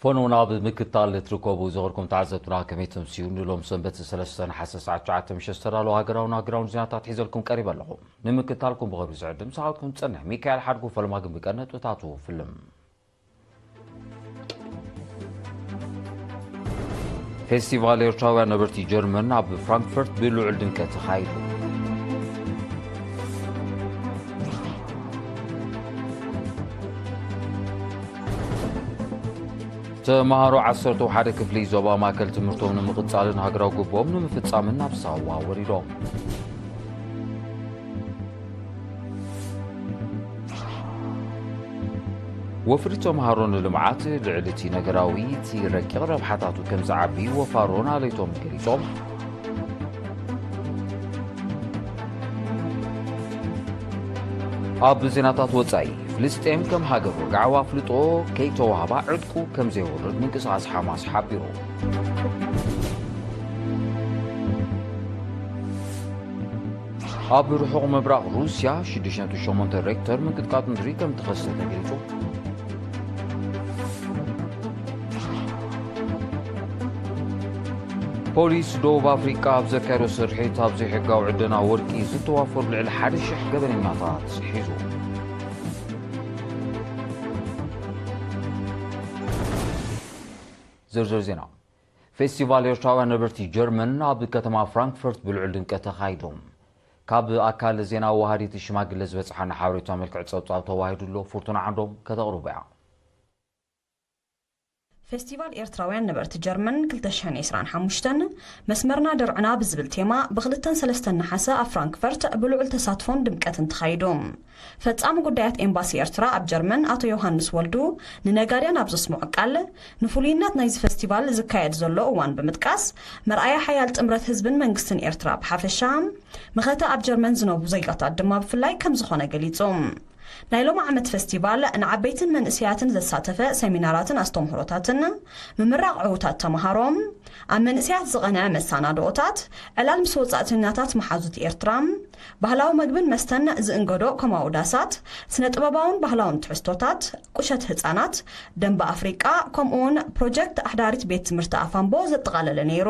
ኮኑ ናብ ምክታል እትርከቡ ዝኸርኩም ተዓዘብትና ከመይ ተምስዩ? ንሎም ሰንበት ሰለስተ ነሓሰ ሰዓት ትሽዓተ ምሸት ዝተዳለወ ሃገራውን ሃገራውን ዜናታት ሒዘልኩም ቀሪበ ኣለኹ። ንምክታልኩም ብኸብሪ ዝዕድም ሰዓትኩም ዝጸንሕ ሚካኤል ሓድጉ። ፈለማ ግን ብቀነጥብታቱ ፍልም። ፌስቲቫል ኤርትራውያን ነበርቲ ጀርመን ኣብ ፍራንክፈርት ብልዑል ድምቀት ተኻይዱ። ተምሃሮ ዓሰርተ ሓደ ክፍሊ ዞባ ማእከል ትምህርቶም ንምቕጻልን ሃገራዊ ግብኦም ንምፍጻምን ናብ ሳዋ ወሪዶም። ወፍሪ ተምሃሮ ንልምዓት ልዕሊ እቲ ነገራዊ እቲ ረቂቕ ረብሓታቱ ከም ዝዓቢ ወፋሮን ኣለይቶም ገሊጾም። ኣብ ዜናታት ወጻኢ፣ ፍልስጤም ከም ሃገር ወግዓዊ ኣፍልጦ ከይተዋህባ ዕጥቁ ከም ዘይወርድ ምንቅስቓስ ሓማስ ሓቢሩ። ኣብ ርሑቕ ምብራቕ ሩስያ ሽዱሽተ ነጥቢ ሸሞንተ ሬክተር ምንቅጥቃጥ ምድሪ ከም ተኸስተ ተገሊጹ። ፖሊስ ደቡብ ኣፍሪቃ ኣብ ዘካየዶ ስርሒት ኣብ ዘይሕጋዊ ዕደና ወርቂ ዝተዋፈሩ ልዕሊ ሓደ ሽሕ ገበነኛታት ሒዙ። ዝርዝር ዜና። ፌስቲቫል ኤርትራውያን ነበርቲ ጀርመን ኣብ ከተማ ፍራንክፈርት ብልዑል ድምቀት ተኻይዱ። ካብ ኣካል ዜና ወሃዲት ሽማግለ ዝበጽሓና ሓበሬታ መልክዕ ጸብጻብ ተዋሂዱ ኣሎ። ፍርቱና ዓንዶም ከተቕርቦ እያ። ፌስቲቫል ኤርትራውያን ነበርቲ ጀርመን ክልተ ሽሕን ዕስራን ሓሙሽተን መስመርና ደርዕና ብዝብል ቴማ ብክልተን ሰለስተን ነሓሰ ኣብ ፍራንክፈርት ብልዑል ተሳትፎን ድምቀትን ተኻይዱ። ፈጻሚ ጉዳያት ኤምባሲ ኤርትራ ኣብ ጀርመን ኣቶ ዮሃንስ ወልዱ ንነጋድያን ኣብ ዘስምዖ ቃል፣ ንፍሉይነት ናይዚ ፈስቲቫል ዝካየድ ዘሎ እዋን ብምጥቃስ፣ መርኣያ ሓያል ጥምረት ህዝብን መንግስትን ኤርትራ ብሓፈሻ፣ መኸተ ኣብ ጀርመን ዝነብሩ ዜጋታት ድማ ብፍላይ ከም ዝኾነ ገሊጹ። ናይ ሎሚ ዓመት ፈስቲቫል ንዓበይትን መንእሰያትን ዘሳተፈ ሰሚናራትን ኣስተምህሮታትን፣ ምምራቕ ዕዉታት ተምሃሮ፣ ኣብ መንእሰያት ዝቐንዐ መሰናድኦታት፣ ዕላል ምስ ወጻእተኛታት መሓዙት ኤርትራ፣ ባህላዊ መግብን መስተን ዝእንገዶ ኮማዊ ዳሳት፣ ስነ ጥበባውን ባህላውን ትሕዝቶታት፣ ቁሸት ህጻናት፣ ደንበ ኣፍሪቃ፣ ከምኡውን ፕሮጀክት ኣሕዳሪት ቤት ትምህርቲ ኣፋምቦ ዘጠቓለለ ነይሩ።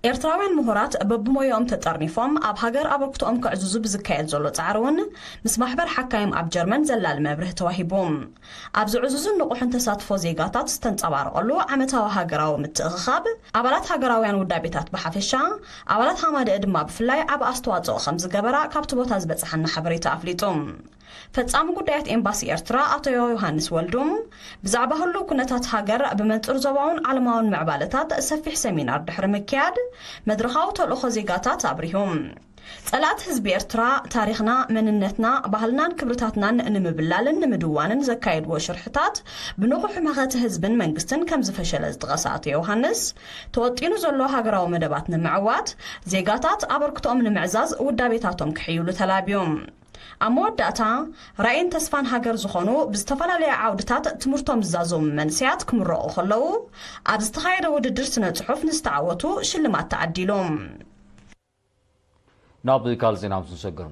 ኤርትራውያን ምሁራት በብሞያኦም ተጠርኒፎም ኣብ ሃገር ኣበርክቶኦም ከዕዝዙ ብዝካየድ ዘሎ ጻዕሪ እውን ምስ ማሕበር ሓካይም ኣብ ጀርመን ዘላሊ መብርሂ ተዋሂቡ። ኣብዚ ዕዙዝን ንቑሕን ተሳትፎ ዜጋታት ዝተንጸባረቐሉ ዓመታዊ ሃገራዊ ምትእኽኻብ፣ ኣባላት ሃገራውያን ውዳቤታት ብሓፈሻ፣ ኣባላት ሃማደአ ድማ ብፍላይ ዓቢ ኣስተዋጽኦ ከም ዝገበራ ካብቲ ቦታ ዝበጽሓና ሓበሬታ ኣፍሊጡ። ፈጻሚ ጉዳያት ኤምባሲ ኤርትራ ኣቶ ዮሃንስ ወልዱ፣ ብዛዕባ ህሉው ኩነታት ሃገር ብመንጽር ዞባውን ዓለማውን ምዕባለታት ሰፊሕ ሰሚናር ድሕሪ ምክያድ፣ መድረኻዊ ተልእኾ ዜጋታት ኣብሪሁ። ጸላእቲ ህዝቢ ኤርትራ፣ ታሪኽና፣ መንነትና፣ ባህልናን ክብርታትናን ንምብላልን ንምድዋንን ዘካየድዎ ሽርሕታት፣ ብንቑሕ መኸቲ ህዝብን መንግስትን ከም ዝፈሸለ ዝጠቐሰ ኣቶ ዮሃንስ፣ ተወጢኑ ዘሎ ሃገራዊ መደባት ንምዕዋት፣ ዜጋታት ኣበርክቶኦም ንምዕዛዝ ውዳቤታቶም ክሕይሉ ተላብዩ። ኣብ መወዳእታ፣ ራእይን ተስፋን ሃገር ዝኾኑ ብዝተፈላለየ ዓውድታት ትምህርቶም ዝዛዘሙ መንእሰያት ክምረቑ ከለዉ፣ ኣብ ዝተኻየደ ውድድር ስነ ጽሑፍ ንዝተዓወቱ ሽልማት ተዓዲሉ። ናብ ካልእ ዜና ምስ ንሰግር፣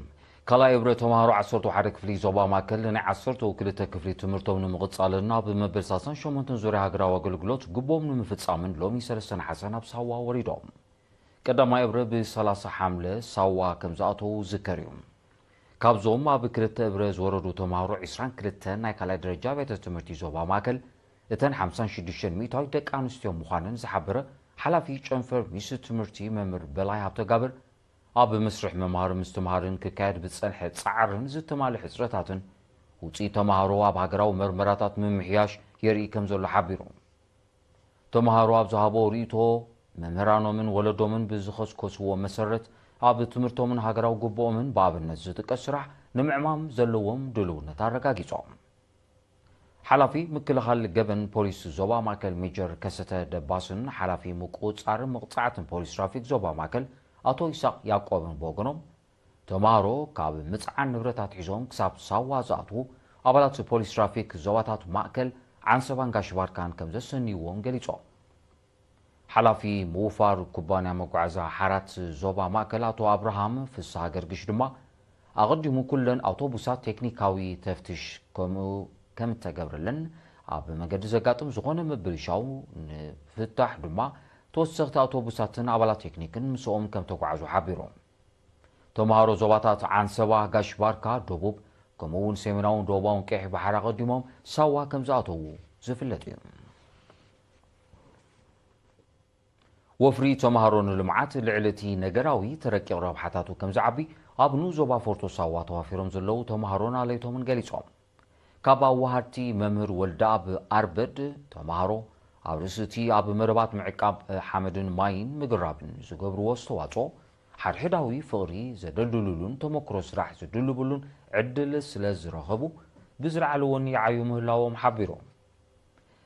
ካልኣይ እብረ ተምሃሮ ዓሰርተ ሓደ ክፍሊ ዞባ ማእከል ናይ ዓሰርተ ክልተ ክፍሊ ትምህርቶም ንምቕጻልን ናብ መበል ሰላሳን ሸሞንተን ዙርያ ሃገራዊ ኣገልግሎት ግቦም ንምፍጻምን ሎሚ ሰለስተ ነሓሰ ናብ ሳዋ ወሪዶም። ቀዳማይ እብረ ብሰላሳ ሓምለ ሳዋ ከም ዝኣተዉ ዝከር እዩ። ካብዞም ኣብ ክልተ እብረ ዝወረዱ ተምሃሮ፣ ዕስራን ክልተን ናይ ካልኣይ ደረጃ ቤተ ትምህርቲ ዞባ ማእከል፣ እተን ሓምሳን ሽዱሽተን ሚእታዊት ደቂ ኣንስትዮ ምዃነን ዝሓበረ ሓላፊ ጨንፈር ሚኒስትሪ ትምህርቲ መምህር በላይ ሃብተጋብር፣ ኣብ መስርሕ ምምሃር ምስትምሃርን ክካየድ ብዝጸንሐ ጻዕርን ዝተማልእ ሕጽረታትን ውጽኢት ተምሃሮ ኣብ ሃገራዊ መርመራታት ምምሕያሽ የርኢ ከም ዘሎ ሓቢሩ። ተምሃሮ ኣብ ዝሃቦ ርእይቶ፣ መምህራኖምን ወለዶምን ብዝኸስከስዎ መሰረት፣ ኣብ ትምህርቶምን ሃገራዊ ግብኦምን ብኣብነት ዝጥቀስ ስራሕ ንምዕማም ዘለዎም ድልውነት ኣረጋጊጾም። ሓላፊ ምክልኻል ገበን ፖሊስ ዞባ ማእከል ሜጀር ከሰተ ደባስን ሓላፊ ምቁጽጻርን መቕጻዕትን ፖሊስ ትራፊክ ዞባ ማእከል ኣቶ ይስሐቅ ያዕቆብን ብወገኖም፣ ተምሃሮ ካብ ምጽዓን ንብረታት ሒዞም ክሳብ ሳዋ ዝኣትዉ ኣባላት ፖሊስ ትራፊክ ዞባታት ማእከል፣ ዓንሰባን ጋሽ ባርካን ከም ዘሰንይዎም ገሊጾም። ሓላፊ ምውፋር ኩባንያ መጓዓዝያ ሓራት ዞባ ማእከል ኣቶ ኣብርሃም ፍስሃ ገርግሽ ድማ፣ ኣቐዲሙ ኩለን ኣውቶቡሳት ቴክኒካዊ ተፍትሽ ከምኡ ከም እተገብረለን ኣብ መገዲ ዘጋጥም ዝኾነ ምብልሻው ንፍታሕ ድማ ተወሰኽቲ ኣውቶቡሳትን ኣባላት ቴክኒክን ምስኦም ከም ተጓዓዙ ሓቢሮም። ተምሃሮ ዞባታት ዓንሰባ፣ ጋሽ ባርካ፣ ደቡብ፣ ከምኡ እውን ሰሜናውን ደቡባውን ቀይሕ ባሕሪ ኣቐዲሞም ሳዋ ከም ዝኣተዉ ዝፍለጥ እዩ። ወፍሪ ተምሃሮ ንልምዓት ልዕሊ እቲ ነገራዊ ተረቂቕ ረብሓታቱ ከም ዝዓቢ ኣብ ንኡስ ዞባ ፎርቶ ሳዋ ተዋፊሮም ዘለዉ ተምሃሮን ኣለይቶምን ገሊጾም። ካብ ኣዋሃድቲ መምህር ወልደኣብ ኣርበድ፣ ተምሃሮ ኣብ ርእሲ እቲ ኣብ መደባት ምዕቃብ ሓመድን ማይን ምግራብን ዝገብርዎ ኣስተዋጽኦ፣ ሓድሕዳዊ ፍቕሪ ዘደልድሉሉን ተመክሮ ስራሕ ዝድልብሉን ዕድል ስለ ዝረኸቡ፣ ብዝለዓለ ወኒ ይዓዩ ምህላዎም ሓቢሮም።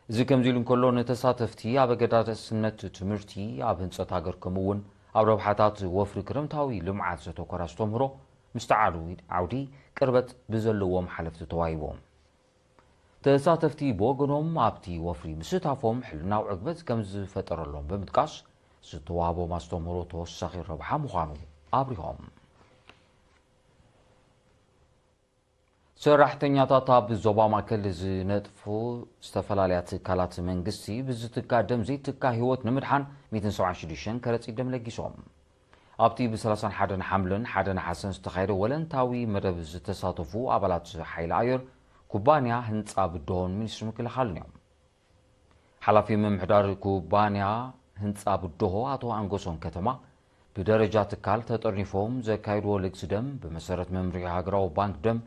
እዚ ከምዚ ኢሉ እንከሎ፣ ንተሳተፍቲ ኣብ ኣገዳስነት ትምህርቲ ኣብ ህንጸት ሃገር ከምኡ እውን ኣብ ረብሓታት ወፍሪ ክረምታዊ ልምዓት ዘተኮረ ኣስተምህሮ ምስተዓሉ ዓውዲ ቅርበት ብዘለዎም ሓለፍቲ ተዋሂቦም። ተሳተፍቲ ብወገኖም ኣብቲ ወፍሪ ምስታፎም ሕልናዊ ዕግበት ከም ዝፈጠረሎም ብምጥቃስ፣ ዝተዋህቦም ኣስተምህሮ ተወሳኺ ረብሓ ምዃኑ ኣብሪሆም። ሰራሕተኛታት ኣብ ዞባ ማእከል ዝነጥፉ ዝተፈላለያ ትካላት መንግስቲ ብዝትካ ደም ዘይትካ ህይወት ንምድሓን ሚእትን ሰብዓን ሽዱሽተን ከረጺት ደም ለጊሶም። ኣብቲ ብ ሰላሳን ሓደን ሓምለን ሓደ ነሓሰን ዝተኻየደ ወለንታዊ መደብ ዝተሳተፉ ኣባላት ሓይሊ ኣየር፣ ኩባንያ ህንጻ ብድሆን ሚኒስትሪ ምክልኻልን እዮም። ሓላፊ ምምሕዳር ኩባንያ ህንጻ ብድሆ ኣቶ ኣንጎሶን ከተማ፣ ብደረጃ ትካል ተጠርኒፎም ዘካየድዎ ልግሲ ደም ብመሰረት መምርሒ ሃገራዊ ባንክ ደም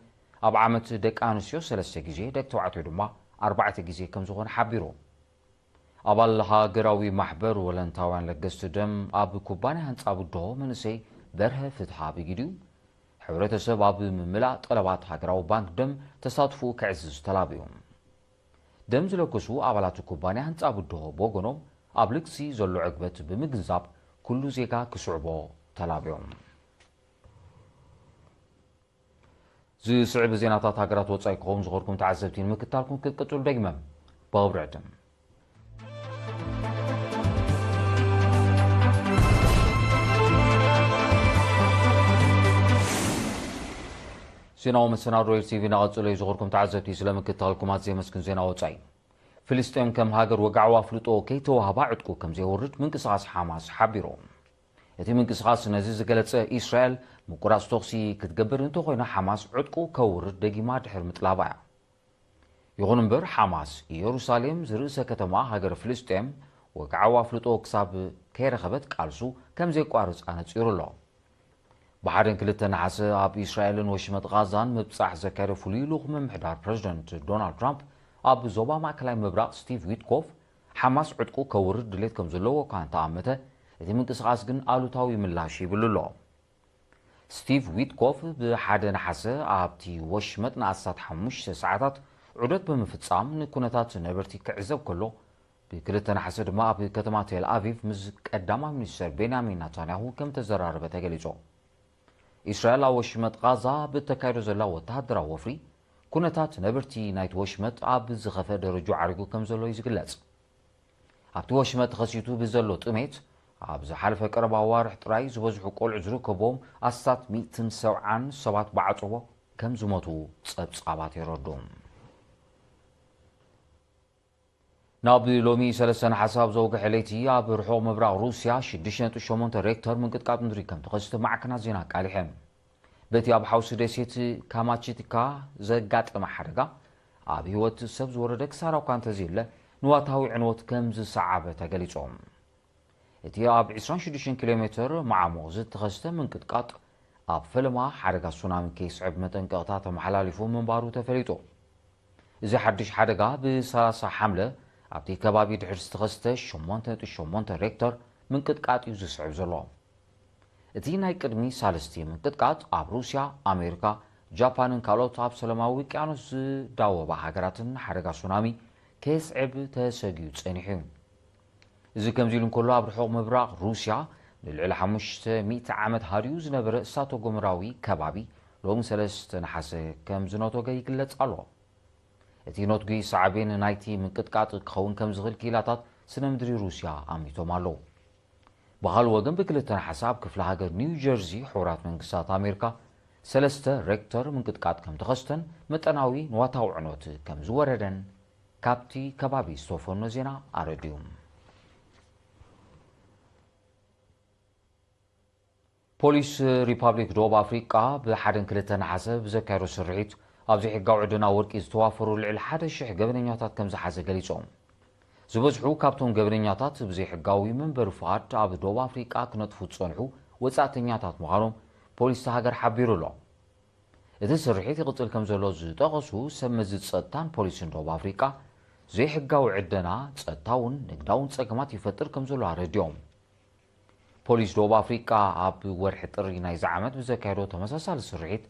ኣብ ዓመት ደቂ ኣንስትዮ ሰለስተ ግዜ፣ ደቂ ተባዕትዮ ድማ ኣርባዕተ ግዜ ከም ዝኾነ ሓቢሩ። ኣባል ሃገራዊ ማሕበር ወለንታውያን ለገስቲ ደም ኣብ ኩባንያ ህንጻ ብድሆ መንእሰይ በርሀ ፍትሃ ብጊዲኡ፣ ሕብረተሰብ ኣብ ምምላእ ጠለባት ሃገራዊ ባንክ ደም ተሳትፎኡ ከዕዝዝ ተላብዩ። ደም ዝለገሱ ኣባላት ኩባንያ ህንጻ ብድሆ ብወገኖም፣ ኣብ ልግሲ ዘሎ ዕግበት ብምግንዛብ፣ ኩሉ ዜጋ ክስዕቦ ተላብዮም። ዝስዕብ ዜናታት ሃገራት ወጻኢ ክኸውን ዝኸርኩም ተዓዘብቲ ንምክታልኩም ክትቅጽሉ ደግመ ብኽብሪ ዕድም። ዜናዊ መሰናዶ ኤር ቲቪ እናቐጽሎ እዩ። ዝኸርኩም ተዓዘብቲ ስለምክታልኩም ኣዝየ መስግን። ዜና ወጻኢ። ፍልስጤም ከም ሃገር ወግዓዊ ኣፍልጦ ከይተዋህባ ዕጥቁ ከም ዘይወርድ ምንቅስቓስ ሓማስ ሓቢሩ። እቲ ምንቅስቓስ ነዚ ዝገለጸ፣ ኢስራኤል ምቁራጽ ተኹሲ ክትገብር እንተኾይና፣ ሓማስ ዕጥቁ ከውርድ ደጊማ ድሕሪ ምጥላባ እያ። ይኹን እምበር፣ ሓማስ ኢየሩሳሌም ዝርእሰ ከተማ ሃገር ፍልስጤም ወግዓዊ ኣፍልጦ ክሳብ ከይረኸበት ቃልሱ ከም ዘየቋርጽ ኣነጺሩ ኣሎ። ብሓደን ክልተ ነሓሰ ኣብ ኢስራኤልን ወሽመጥ ቓዛን ምብጻሕ ዘካየደ ፍሉይ ልኡኽ ምምሕዳር ፕረዚደንት ዶናልድ ትራምፕ፣ ኣብ ዞባ ማእከላይ ምብራቕ ስቲቭ ዊትኮፍ፣ ሓማስ ዕጥቁ ከውርድ ድሌት ከም ዘለዎ እኳ እንተኣመተ፣ እቲ ምንቅስቓስ ግን ኣሉታዊ ምላሽ ሂብሉ ኣሎ። ስቲቭ ዊትኮፍ ብሓደ ነሓሰ ኣብቲ ወሽመጥ ንኣስታት ሓሙሽተ ሰዓታት ዑደት ብምፍጻም ንኩነታት ነበርቲ ክዕዘብ ከሎ፣ ብክልተ ነሓሰ ድማ ኣብ ከተማ ቴል ኣቪቭ ምስ ቀዳማይ ሚኒስተር ቤንያሚን ናታንያሁ ከም ተዘራረበ ተገሊጹ። ኢስራኤል ኣብ ወሽመጥ ቓዛ ብተካይዶ ዘላ ወተሃደራዊ ወፍሪ፣ ኩነታት ነበርቲ ናይቲ ወሽመጥ ኣብ ዝኸፍአ ደረጃ ዓሪጉ ከም ዘሎ እዩ ዝግለጽ። ኣብቲ ወሽመጥ ተኸሲቱ ብዘሎ ጥሜት፣ ኣብ ዝሓለፈ ቀረባ ኣዋርሕ ጥራይ ዝበዝሑ ቆልዑ ዝርከብዎም ኣስታት ሚእትን ሰብዓን ሰባት ብዓጸቦ ከም ዝሞቱ ጸብጻባት የረድኡ። ናብ ሎሚ ሰለስተ ነሓሰ ኣብ ዘውግሐ ለይቲ፣ ኣብ ርሑቕ ምብራቕ ሩስያ ሽዱሽተ ነጥቢ ሸሞንተ ሬክተር ምንቅጥቃጥ ምድሪ ከም ተኸስተ ማዕከናት ዜና ኣቃሊሐን። በቲ ኣብ ሓውሲ ደሴት ካማቺትካ ዘጋጠመ ሓደጋ፣ ኣብ ህይወት ሰብ ዝወረደ ክሳራ እኳ እንተዘየለ፣ ንዋታዊ ዕንወት ከም ዝሰዓበ ተገሊጾም። እቲ ኣብ ዕስራን ሽዱሽተን ኪሎ ሜትር መዓሙቕ ዝተኸስተ ምንቅጥቃጥ፣ ኣብ ፈለማ ሓደጋ ሱናሚ ከይስዕብ መጠንቀቕታ ተመሓላሊፉ ምንባሩ ተፈሊጡ። እዚ ሓድሽ ሓደጋ ብ ሰላሳ ሓምለ ኣብቲ ከባቢ ድሕሪ ዝተኸስተ ሸሞንተ ነጥቢ ሸሞንተ ሬክተር ምንቅጥቃጥ እዩ ዝስዕብ ዘሎ። እቲ ናይ ቅድሚ ሳልስቲ ምንቅጥቃጥ ኣብ ሩስያ፣ ኣሜሪካ፣ ጃፓንን ካልኦት ኣብ ሰላማዊ ውቅያኖስ ዝዳወባ ሃገራትን ሓደጋ ሱናሚ ከየስዕብ ተሰጊኡ ጸኒሑ እዩ። እዚ ከምዚ ኢሉ እንከሎ፣ ኣብ ርሑቕ ምብራቕ ሩስያ ንልዕሊ ሓሙሽተ ሚእቲ ዓመት ሃርዩ ዝነበረ እሳተ ጎመራዊ ከባቢ ሎሚ ሰለስተ ነሓሰ ከም ዝነቶገ ይግለጽ ኣሎ። እቲ ኖትጉ ሳዕቤን ናይቲ ምንቅጥቃጥ ክኸውን ከም ዝኽእል ክኢላታት ስነ ምድሪ ሩስያ ኣሚቶም ኣለዉ። ብኻልእ ወገን፣ ብክልተ ነሓሰ ኣብ ክፍለ ሃገር ኒው ጀርዚ ሕቡራት መንግስታት ኣሜሪካ ሰለስተ ሬክተር ምንቅጥቃጥ ከም ተኸስተን መጠናዊ ንዋታዊ ዕንወት ከም ዝወረደን ካብቲ ከባቢ ዝተፈኖ ዜና ኣረድዩ። ፖሊስ ሪፓብሊክ ደቡብ ኣፍሪቃ ብሓደን ክልተ ነሓሰ ብዘካየዶ ስርሒት ኣብ ዘይሕጋዊ ዕደና ወርቂ ዝተዋፈሩ ልዕሊ ሓደ ሽሕ ገበነኛታት ከም ዝሓዘ ገሊጾም። ዝበዝሑ ካብቶም ገበነኛታት ብዘይሕጋዊ መንበሪ ፍቓድ ኣብ ደቡብ ኣፍሪቃ ክነጥፉ ዝጸንሑ ወጻእተኛታት ምዃኖም ፖሊስ እታ ሃገር ሓቢሩ ኣሎ። እቲ ስርሒት ይቕጽል ከም ዘሎ ዝጠቐሱ ሰብ መዚ ጸጥታን ፖሊስን ደቡብ ኣፍሪቃ፣ ዘይሕጋዊ ዕደና ጸጥታውን ንግዳውን ጸገማት ይፈጥር ከም ዘሎ ኣረዲኦም። ፖሊስ ደቡብ ኣፍሪቃ ኣብ ወርሒ ጥሪ ናይዚ ዓመት ብዘካየዶ ተመሳሳሊ ስርሒት፣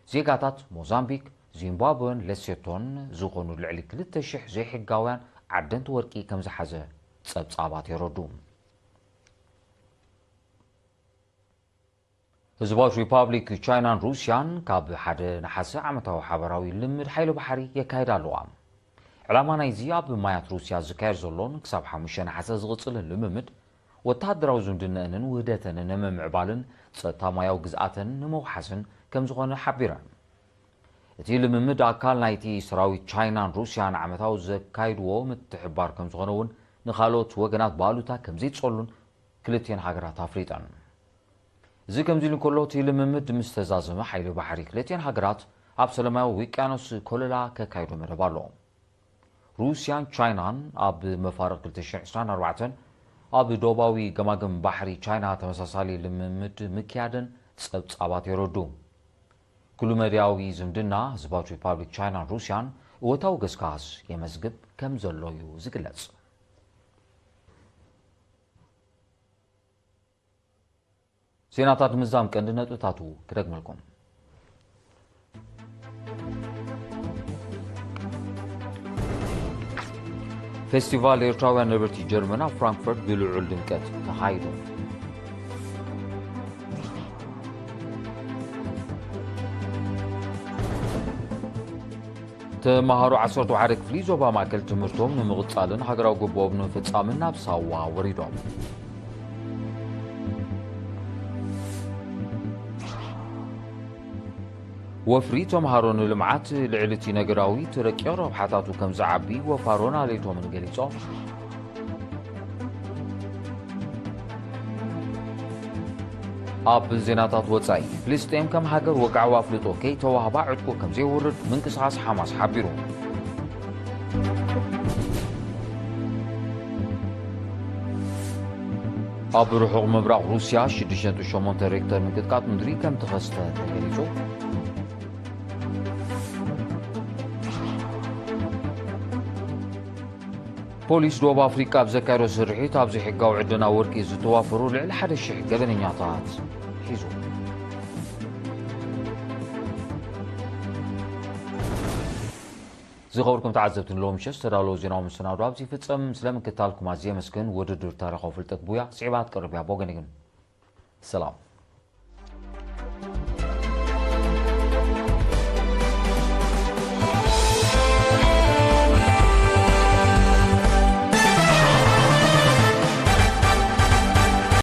ዜጋታት ሞዛምቢክ፣ ዚምባብወን ሌሴቶን ዝኾኑ ልዕሊ ክልተ ሽሕ ዘይሕጋውያን ዓደንቲ ወርቂ ከም ዝሓዘ ጸብጻባት የረዱ። ህዝባዊት ሪፓብሊክ ቻይናን ሩስያን ካብ ሓደ ነሓሰ ዓመታዊ ሓበራዊ ልምድ ሓይሊ ባሕሪ የካይዳ ኣለዋ። ዕላማ ናይዚ ኣብ ማያት ሩስያ ዝካየድ ዘሎን ክሳብ ሓሙሽተ ነሓሰ ዝቕጽልን ልምምድ፣ ወተሃደራዊ ዝምድነአንን ውህደተንን ንምምዕባልን ጸጥታ ማያዊ ግዝኣተን ንምውሓስን ከም ዝኾነ ሓቢረን። እቲ ልምምድ ኣካል ናይቲ ሰራዊት ቻይናን ሩስያን ዓመታዊ ዘካይድዎ ምትሕብባር ከም ዝኾነ እውን ንኻልኦት ወገናት ብኣሉታ ከም ዘይጸሉን ክልቲኤን ሃገራት ኣፍሊጠን። እዚ ከምዚ ኢሉ እንከሎ፣ እቲ ልምምድ ምስ ተዛዘመ፣ ሓይሊ ባሕሪ ክልቲኤን ሃገራት ኣብ ሰላማዊ ውቅያኖስ ኮለላ ከካይዶ መደብ ኣሎ። ሩስያን ቻይናን ኣብ መፋርቕ ክልተ ሽሕ ዕስራን ኣርባዕተን ኣብ ደቡባዊ ገማግም ባሕሪ ቻይና ተመሳሳሊ ልምምድ ምክያደን ጸብጻባት የረዱ። ኩሉ መዳያዊ ዝምድና ህዝባዊት ሪፓብሊክ ቻይናን ሩስያን እወታዊ ገስጋስ የመዝግብ ከም ዘሎ እዩ ዝግለጽ። ዜናታት ምዛም ቀንዲ ነጥብታቱ ክደግመልኩም። ፌስቲቫል ኤርትራውያን ነበርቲ ጀርመን ኣብ ፍራንክፈርት ብልዑል ድምቀት ተኻይዱ። ተመሃሮ ዓሰርተ ሓደ ክፍሊ ዞባ ማእከል ትምህርቶም ንምቕጻልን ሃገራዊ ግቡኦም ንምፍጻምን ናብ ሳዋ ወሪዶም። ወፍሪ ተምሃሮ ንልምዓት ልዕሊ እቲ ነገራዊ እቲ ረቂቕ ረብሓታቱ ከም ዝዓቢ ወፋሮን ኣለይቶምን ገሊጾም። ኣብ ዜናታት ወጻኢ፣ ፍልስጤም ከም ሃገር ወግዓዊ ኣፍልጦ ከይተዋህባ ዕጥቁ ከም ዘይወርድ ምንቅስቓስ ሓማስ ሓቢሩ። ኣብ ርሑቕ ምብራቕ ሩስያ ሽዱሽተ ነጥቢ ሸሞንተ ሬክተር ምንቅጥቃጥ ምድሪ ከም ተኸስተ ተገሊጹ። ፖሊስ ደቡብ ኣፍሪቃ ኣብ ዘካየዶ ስርሒት ኣብ ዘይሕጋዊ ዕደና ወርቂ ዝተዋፈሩ ልዕሊ ሓደ ሽሕ ገበነኛታት ሒዙ። ዝኸበርኩም ተዓዘብቲ፣ ንሎሚ ምሸት ዝተዳለወ ዜናዊ መሰናዶ ኣብዚ ይፍጸም። ስለ ምክታልኩም ኣዝየ የመስግን። ውድድር ታሪኻዊ ፍልጠት ቡያ ስዒባ ክትቀርብ እያ። ብወገነይ ግን ሰላም።